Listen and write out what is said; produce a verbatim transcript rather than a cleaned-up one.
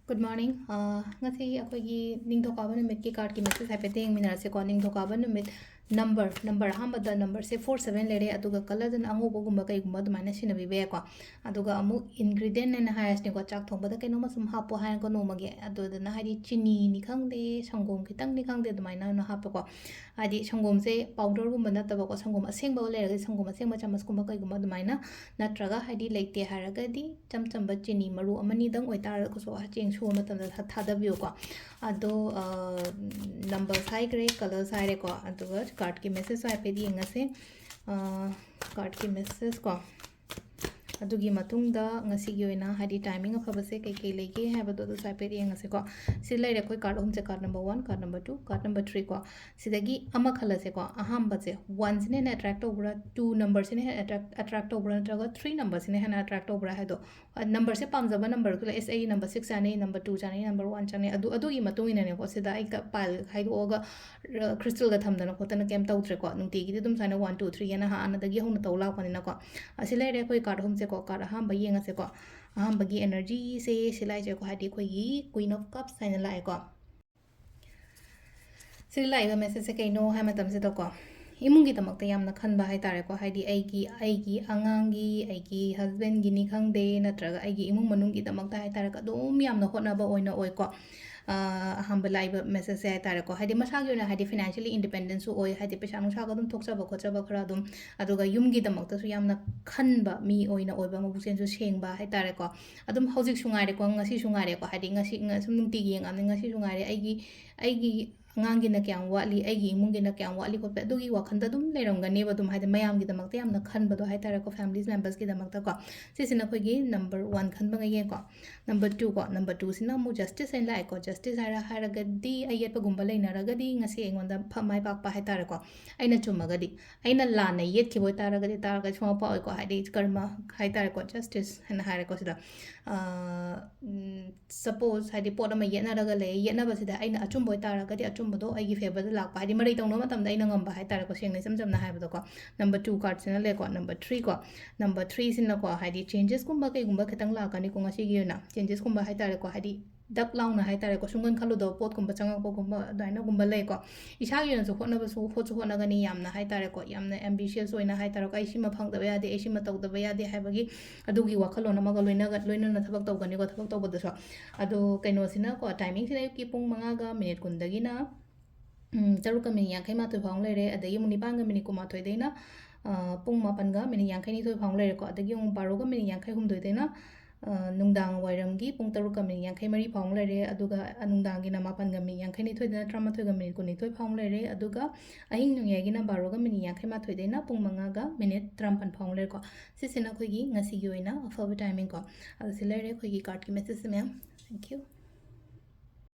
Good morning. ꯑ, ꯉꯁꯤ ꯑꯩꯈꯣꯏꯒꯤ ꯅꯤꯡꯊꯧꯀꯥꯕ ꯅꯨꯃꯤꯠꯀꯤ cardꯀꯤ message ꯍꯥꯏꯐꯦꯠꯇ ꯌꯦꯡꯃꯤꯟꯅꯔꯁꯤꯀꯣ꯫ ꯅꯤꯡꯊꯧꯀꯥꯕ ꯅꯨꯃꯤꯠ number, number ꯑꯍꯥꯟꯕꯗ numberꯁꯦ four seven ꯂꯩꯔꯦ, ꯑꯗꯨꯒ colorꯗꯅ ꯑꯉꯧꯕꯒꯨꯝꯕ ꯀꯩꯒꯨꯝꯕ ꯑꯗꯨꯃꯥꯏꯅ ꯁꯤꯖꯤꯟꯅꯕꯤꯕ ꯌꯥꯏꯀꯣ꯫ ꯑꯗꯨꯒ ꯑꯃꯨꯛ ingredient ꯍꯥꯏꯅ ꯍꯥꯏꯔꯁꯤꯅꯦꯀꯣ, ꯆꯥꯛ ꯊꯣꯡꯕꯗ ꯀꯩꯅꯣꯝꯃ ꯁꯨꯝ ꯍꯥꯞꯄꯣ ꯍꯥꯏꯔꯒ ꯅꯣꯡꯃꯒꯤ, ꯑꯗꯨꯗꯅ ꯍꯥꯏꯗꯤ ꯆꯤꯅꯤꯅꯤ ꯈꯪꯗꯦ, ꯁꯪꯒꯣꯝ ꯈꯤꯇꯪꯅꯤ ꯈꯪꯗꯦ, ꯑꯗꯨꯃꯥꯏꯅ ꯑꯣꯏꯅ ꯍꯥꯞꯄꯀꯣ꯫ ꯍꯥꯏꯗꯤ ꯁꯪꯒꯣꯝꯁꯦ powderꯒꯨꯝꯕ ꯅꯠꯇꯕꯀꯣ, ꯁꯪꯒꯣꯝ ꯑꯁꯦꯡꯕ ꯂꯩꯔꯒꯗꯤ ꯁꯪꯒꯣꯝ ꯑꯁꯦꯡꯕ ꯆꯥꯃꯁꯀꯨꯝꯕ ꯀꯩꯒꯨꯝꯕ ꯑꯗꯨꯃꯥꯏꯅ, ꯅꯠꯇ꯭ꯔꯒ ꯍꯥꯏꯗꯤ ꯂꯩꯇꯦ ꯍꯥꯏꯔꯒꯗꯤ ꯏꯆꯝ ꯆꯝꯕ ꯆꯤꯅꯤ ꯃꯔꯨ ꯑꯃꯅꯤꯗꯪ ꯑꯣꯏꯇꯥꯔꯒꯁꯨ ꯆꯦꯡ ꯁꯨꯕ ꯃꯇꯝꯗ ꯊꯥ-, ꯊꯥꯗꯕꯤꯌꯨꯀꯣ꯫ ꯑꯗꯣ, ꯑ, number ꯍꯥꯏꯈ꯭ꯔꯦ, colors ꯍꯥꯏꯔꯦꯀꯣ, ꯑꯗꯨꯒ cardꯀꯤ message ꯍꯥꯏꯐꯦꯠ ꯌꯦꯡꯉꯁꯦ꯫ ꯑ, cardꯀꯤ message ꯀꯣ꯫ ꯑꯗꯨꯒꯤ ꯃꯇꯨꯡꯗ ꯉꯁꯤꯒꯤ ꯑꯣꯏꯅ ꯍꯥꯏꯗꯤ timing ꯑꯐꯕꯁꯦ ꯀꯩ ꯀꯩ ꯂꯩꯒꯦ ꯍꯥꯏꯕꯗꯣ ꯑꯗꯨꯁꯨ ꯍꯥꯏꯐꯦꯠ ꯌꯦꯡꯉꯁꯤꯀꯣ꯫ ꯁꯤ ꯂꯩꯔꯦ ꯑꯩꯈꯣꯏ card ꯑꯍꯨꯝꯁꯦ, card number one, card number two, card number three ꯀꯣ꯫ ꯁꯤꯗꯒꯤ ꯑꯃ ꯈꯜꯂꯁꯦꯀꯣ꯫ ꯑꯍꯥꯟꯕꯁꯦ oneꯁꯤꯅ ꯍꯦꯟꯅ attract ꯇꯧꯕ꯭ꯔꯥ, two numberꯁꯤꯅ ꯍꯦꯟꯅ attract, attract ꯇꯧꯕ꯭ꯔꯥ, ꯅꯠꯇ꯭ꯔꯒ three numberꯁꯤꯅ ꯍꯦꯟꯅ attract ꯇꯧꯕ꯭ꯔꯥ ꯍꯥꯏꯗꯣ꯫ ꯑ, numberꯁꯦ ꯄꯥꯝꯖꯕ number ꯈꯜꯂ, ꯑꯦꯁ, ꯑꯩꯒꯤ number six ꯆꯥꯅꯩ, number two ꯆꯥꯅꯩ, number one ꯆꯥꯅꯩ, ꯑꯗꯨ, ꯑꯗꯨꯒꯤ ꯃꯇꯨꯡ ꯏꯟꯅꯅꯦꯀꯣ꯫ ꯁꯤꯗ ꯑꯩ ꯀ-, pile ꯈꯥꯏꯗꯣꯛꯑꯒ, ꯔ-, crystalꯒ ꯊꯝꯗꯅ ꯈꯣꯠꯇꯅ ꯀꯩꯝ ꯇꯧꯗ꯭ꯔꯦꯀꯣ꯫ ꯅꯨꯡꯇꯤꯒꯤꯗꯤ ꯑꯗꯨꯝ ꯁꯨꯃꯥꯏꯅ one, two, three ꯍꯥꯏꯅ ꯍꯥꯟꯅꯗꯒꯤ ꯍꯧꯅ ꯇꯧ ꯂꯥꯛꯄꯅꯤꯅꯀꯣ꯫ ꯑꯁꯤ ꯂꯩꯔꯦ ꯑꯩꯈꯣꯏ card ꯑꯍꯨꯝꯁꯦꯀꯣ꯫ Card ꯑꯍꯥꯟꯕ ꯌꯦꯡꯉꯁꯦꯀꯣ꯫ ꯑꯍꯥꯟꯕꯒꯤ energyꯁꯦ ꯁꯤ ꯂꯥꯛꯏꯁꯦꯀꯣ, ꯍꯥꯏꯗꯤ ꯑꯩꯈꯣꯏꯒꯤ Queen of Cups ꯍꯥꯏꯅ ꯂꯥꯛꯑꯦꯀꯣ꯫ ꯁꯤꯗ ꯂꯥꯛꯏꯕ messageꯁꯦ ꯀꯩꯅꯣ ꯍꯥꯏ ꯃꯇꯝꯁꯤꯗꯀꯣ, ꯏꯃꯨꯡꯒꯤꯗꯃꯛꯇ ꯌꯥꯝꯅ ꯈꯟꯕ ꯍꯥꯏꯇꯥꯔꯦꯀꯣ, ꯍꯥꯏꯗꯤ ꯑꯩꯒꯤ, ꯑꯩꯒꯤ ꯑꯉꯥꯡꯒꯤ, ꯑꯩꯒꯤ husbandꯒꯤꯅꯤ ꯈꯪꯗꯦ, ꯅꯠꯇ꯭ꯔꯒ ꯑꯩꯒꯤ ꯏꯃꯨꯡ ꯃꯅꯨꯡꯒꯤꯗꯃꯛꯇ ꯍꯥꯏꯇꯥꯔꯦꯀꯣ, ꯑꯗꯨꯝ ꯌꯥꯝꯅ ꯍꯣꯠꯅꯕ ꯑꯣꯏꯅ ꯑꯣꯏꯀꯣ꯫ ꯑ, ꯑꯍꯥꯟꯕ ꯂꯥꯛꯏꯕ messageꯁꯦ ꯍꯥꯏꯇꯥꯔꯦꯀꯣ, ꯍꯥꯏꯗꯤ ꯃꯁꯥꯒꯤ ꯑꯣꯏꯅ ꯍꯥꯏꯗꯤ financially independenceꯁꯨ ꯑꯣꯏ, ꯍꯥꯏꯗꯤ ꯄꯩꯁꯥ ꯅꯨꯡꯁꯥꯒ ꯑꯗꯨꯝ ꯊꯣꯛꯆꯕ ꯈꯣꯠꯆꯕ ꯈꯔ ꯑꯗꯨꯝ, ꯑꯗꯨꯒ ꯌꯨꯝꯒꯤꯗꯃꯛꯇꯁꯨ ꯌꯥꯝꯅ ꯈꯟꯕ ꯃꯤ ꯑꯣꯏꯅ ꯑꯣꯏꯕ, ꯃꯕꯨꯛꯆꯦꯜꯁꯨ ꯁꯦꯡꯕ ꯍꯥꯏꯇꯥꯔꯦꯀꯣ꯫ ꯑꯗꯨꯝ ꯍꯧꯖꯤꯛꯁꯨ ꯉꯥꯏꯔꯦꯀꯣ, ꯉꯁꯤꯁꯨ ꯉꯥꯏꯔꯦꯀꯣ, ꯍꯥꯏꯗꯤ ꯉꯁꯤ, ꯉ-, ꯁꯨꯝ ꯅꯨꯡꯇꯤꯒꯤ ꯌꯦꯡꯉꯛꯑꯕꯅꯤ, ꯉꯁꯤꯁꯨ ꯉꯥꯏꯔꯦ, ꯑꯩꯒꯤ, ꯑꯩꯒꯤ ꯑꯉꯥꯡꯒꯤꯅ ꯀꯌꯥꯝ ꯋꯥꯠꯂꯤ, ꯑꯩꯒꯤ ꯏꯃꯨꯡꯒꯤꯅ ꯀꯌꯥꯝ ꯋꯥꯠꯂꯤ ꯈꯣꯠꯄ, ꯑꯗꯨꯒꯤ ꯋꯥꯈꯜꯗ ꯑꯗꯨꯝ ꯂꯩꯔꯝꯒꯅꯦꯕ, ꯑꯗꯨꯝ ꯍꯥꯏꯗꯤ ꯃꯌꯥꯝꯒꯤꯗꯃꯛꯇ ꯌꯥꯝꯅ ꯈꯟꯕꯗꯣ ꯍꯥꯏꯇꯥꯔꯦꯀꯣ, families membersꯀꯤꯗꯃꯛꯇꯀꯣ꯫ ꯁꯤꯁꯤꯅ ꯑꯩꯈꯣꯏꯒꯤ number one ꯈꯟꯕꯉꯩꯒꯤꯀꯣ꯫ Number two ꯀꯣ, number twoꯁꯤꯅ ꯑꯃꯨꯛ justice ꯍꯥꯏꯅ ꯂꯥꯛꯑꯦꯀꯣ꯫ Justice ꯍꯥꯏꯔ-, ꯍꯥꯏꯔꯒꯗꯤ ꯑꯌꯦꯠꯄꯒꯨꯝꯕ ꯂꯩꯅꯔꯒꯗꯤ ꯉꯁꯤ ꯑꯩꯉꯣꯟꯗ ꯐ-, ꯃꯥꯏ ꯄꯥꯛꯄ ꯍꯥꯏꯇꯥꯔꯦꯀꯣ꯫ ꯑꯩꯅ ꯆꯨꯝꯃꯒꯗꯤ, ꯑꯩꯅ ꯂꯥꯟꯅ ꯌꯦꯠꯈꯤꯕ ꯑꯣꯏꯇꯥꯔꯒꯗꯤ, ꯇꯥꯔꯒꯗꯤ ꯁꯨꯡꯄꯥ ꯄꯥꯛꯑꯣꯏꯀꯣ꯫ ꯍꯥꯏꯗꯤ ꯀꯔꯃ ꯍꯥꯏꯇꯥꯔꯦꯀꯣ, justice ꯍꯥꯏꯅ ꯍꯥꯏꯔꯦꯀꯣ ꯁꯤꯗ꯫ ꯑ, ꯎꯝ, suppose ꯍꯥꯏꯗꯤ ꯄꯣꯠ ꯑꯃ ꯌꯦꯠꯅꯔꯒ ꯂꯩ, ꯌꯦꯠꯅꯕꯁꯤꯗ ꯑꯩꯅ ꯑꯆꯨꯝꯕ ꯑꯣꯏꯇꯥꯔꯒꯗꯤ ꯑꯆꯨꯝꯕꯗꯣ ꯑꯩꯒꯤ favourꯗ ꯂꯥꯛꯄ, ꯍꯥꯏꯗꯤ ꯃꯔꯩ ꯇꯧꯅꯕ ꯃꯇꯝꯗ ꯑꯩꯅ ꯉꯝꯕ ꯍꯥꯏꯇꯥꯔꯦꯀꯣ, ꯁꯦꯡꯅ ꯏꯆꯝ ꯆꯝꯅ ꯍꯥꯏꯕꯗꯀꯣ꯫ Number two cardꯁꯤꯅ ꯂꯩꯀꯣ, number three ꯀꯣ, number threeꯁꯤꯅꯀꯣ, ꯍꯥꯏꯗꯤ changesꯀꯨꯝꯕ ꯀꯩꯒꯨꯝꯕ ꯈꯤꯇꯪ ꯂꯥꯛꯀꯅꯤꯀꯣ ꯉꯁꯤꯒꯤ ꯑꯣꯏꯅ, changesꯀꯨꯝꯕ ꯍꯥꯏꯇꯥꯔꯦꯀꯣ, ꯍꯥꯏꯗꯤ ꯗꯛ ꯂꯥꯎꯅ ꯍꯥꯏꯇꯥꯔꯦꯀꯣ, ꯁꯨꯡꯈꯟ ꯈꯜꯂꯨꯗꯕ ꯄꯣꯠꯀꯨꯝꯕ ꯆꯪꯉꯛꯄꯒꯨꯝꯕ ꯑꯗꯨꯃꯥꯏꯅꯒꯨꯝꯕ ꯂꯩꯀꯣ꯫ ꯏꯁꯥꯒꯤ ꯑꯣꯏꯅꯁꯨ ꯍꯣꯠꯅꯕꯁꯨ ꯍꯣꯠꯁꯨ ꯍꯣꯠꯅꯒꯅꯤ, ꯌꯥꯝꯅ ꯍꯥꯏꯇꯥꯔꯦꯀꯣ, ꯌꯥꯝꯅ ambitious ꯑꯣꯏꯅ ꯍꯥꯏꯇꯥꯔꯦꯀꯣ, "ꯑꯩ ꯁꯤꯃ ꯐꯪꯗꯕ ꯌꯥꯗꯦ, ꯑꯩ ꯁꯤꯃ ꯇꯧꯗꯕ ꯌꯥꯗꯦ" ꯍꯥꯏꯕꯒꯤ ꯑꯗꯨꯒꯤ ꯋꯥꯈꯜꯂꯣꯟ ꯑꯃꯒ ꯂꯣꯏꯅꯒ-, ꯂꯣꯏꯅꯅ ꯊꯕꯛ ꯇꯧꯒꯅꯤꯀꯣ꯫ ꯊꯕꯛ ꯇꯧꯕꯗꯁꯨ ꯑꯗꯣ ꯀꯩꯅꯣꯁꯤꯅꯀꯣ, timingꯁꯤꯅ ꯑꯌꯨꯛꯀꯤ ꯄꯨꯡ ꯃꯉꯥꯒ ꯃꯤꯅꯤꯠ ꯀꯨꯟꯗꯒꯤꯅ ꯎꯝ, ꯇꯔꯨꯛꯀ ꯃꯤꯅꯤꯠ ꯌꯥꯡꯈꯩ ꯃꯥꯊꯣꯏ ꯐꯥꯎ ꯂꯩꯔꯦ꯫ ꯑꯗꯒꯤ ꯑꯃꯨꯛ ꯅꯤꯄꯥꯟꯒ ꯃꯤꯅꯤꯠ ꯀꯨꯟꯃꯥꯊꯣꯏꯗꯩꯅ, ꯑ, ꯄꯨꯡ ꯃꯥꯄꯟꯒ ꯃꯤꯅꯤꯠ ꯌꯥꯡꯈꯩ ꯅꯤꯊꯣꯏ ꯐꯥꯎ ꯂꯩꯔꯦꯀꯣ꯫ ꯑꯗꯒꯤ ꯑꯃꯨꯛ ꯕꯥꯔꯣꯒ ꯃꯤꯅꯤꯠ ꯌꯥꯡꯈꯩ ꯍꯨꯝꯗꯣꯏꯗꯩꯅ, ꯑ, ꯅꯨꯡꯗꯥꯡ ꯋꯥꯏꯔꯝꯒꯤ ꯄꯨꯡ ꯇꯔꯨꯛꯀ ꯃꯤꯅꯤꯠ ꯌꯥꯡꯈꯩ ꯃꯔꯤ ꯐꯥꯎ ꯂꯩꯔꯦ꯫ ꯑꯗꯨꯒ, ꯑ, ꯅꯨꯡꯗꯥꯡꯒꯤꯅ ꯃꯥꯄꯟꯒ ꯃꯤꯅꯤꯠ ꯌꯥꯡꯈꯩ ꯅꯤꯊꯣꯏꯗꯩꯅ ꯇꯔꯥꯃꯥꯊꯣꯏꯒ ꯃꯤꯅꯤꯠ ꯀꯨꯟꯅꯤꯊꯣꯏ ꯐꯥꯎ ꯂꯩꯔꯦ꯫ ꯑꯗꯨꯒ ꯑꯍꯤꯡ ꯅꯣꯡꯌꯥꯏꯒꯤꯅ ꯕꯥꯔꯣꯒ ꯃꯤꯅꯤꯠ ꯌꯥꯡꯈꯩ ꯃꯥꯊꯣꯏꯗꯩꯅ ꯄꯨꯡ ꯃꯉꯥꯒ ꯃꯤꯅꯤꯠ ꯇꯔꯥꯃꯥꯄꯟ ꯐꯥꯎ ꯂꯩꯔꯦꯀꯣ꯫ ꯁꯤꯁꯤꯅ ꯑꯩꯈꯣꯏꯒꯤ ꯉꯁꯤꯒꯤ ꯑꯣꯏꯅ ꯑꯐꯕ timing ꯀꯣ꯫ ꯑꯗꯨ ꯁꯤ ꯂꯩꯔꯦ ꯑꯩꯈꯣꯏꯒꯤ cardꯀꯤ messageꯁꯦ ꯃꯌꯥꯝ꯫ Thank you꯫